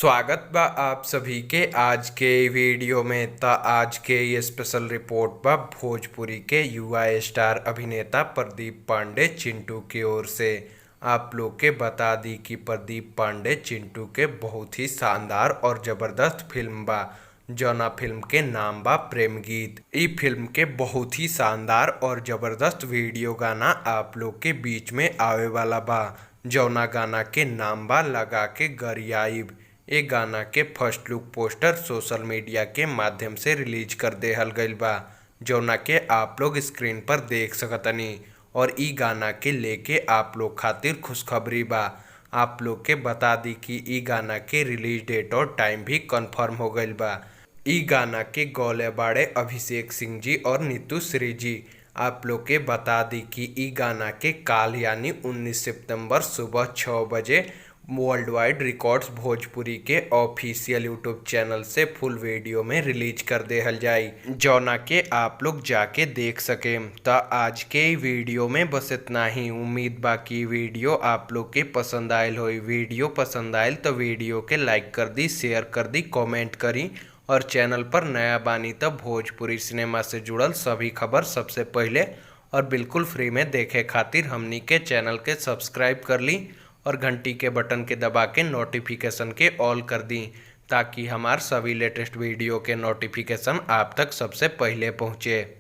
स्वागत बा आप सभी के आज के वीडियो में। त आज के ये स्पेशल रिपोर्ट बा भोजपुरी के युवा स्टार अभिनेता प्रदीप पांडे चिंटू की ओर से। आप लोग के बता दी कि प्रदीप पांडे चिंटू के बहुत ही शानदार और जबरदस्त फिल्म बा, जौना फिल्म के नाम बा प्रेम गीत। इ फिल्म के बहुत ही शानदार और जबरदस्त वीडियो गाना आप लोग के बीच में आवे वाला बा, जौना गाना के नाम बा लगा के गरियाइब। ए गाना के first look poster social media के माध्यम से रिलीज कर देहल गइल बा, जौना के आप लोग स्क्रीन पर देख सकतनी। और इ गाना के लेके आप लोग खातिर खुशखबरी बा। आप लोग के बता दी कि इ गाना के रिलीज डेट और टाइम भी कंफर्म हो गइल बा। इ गाना के गौले बाड़े अभिषेक सिंह जी और नीतू श्री जी। आप लोग के बता दी कि इ गाना के काल यानी 19 सितंबर सुबह 6 बजे वर्ल्ड वाइड रिकॉर्ड्स भोजपुरी के ऑफिशियल यूट्यूब चैनल से फुल वीडियो में रिलीज कर देहल जाई, जौना के आप लोग जाके देख सकेम। त आज के वीडियो में बस इतना ही। उम्मीद बा कि वीडियो आप लोग के पसंद आयल होई। वीडियो पसंद आयल तो वीडियो के लाइक कर दी, शेयर कर दी, कमेंट करी और चैनल पर नया बानी त भोजपुरी सिनेमा से जुड़ल सभी खबर सबसे पहिले और बिल्कुल फ्री में देखे खातिर हमनी के चैनल के सब्सक्राइब कर ली और घंटी के बटन के दबा के नोटिफिकेशन के ऑल कर दी, ताकि हमार सभी लेटेस्ट वीडियो के नोटिफिकेशन आप तक सबसे पहिले पहुँचे।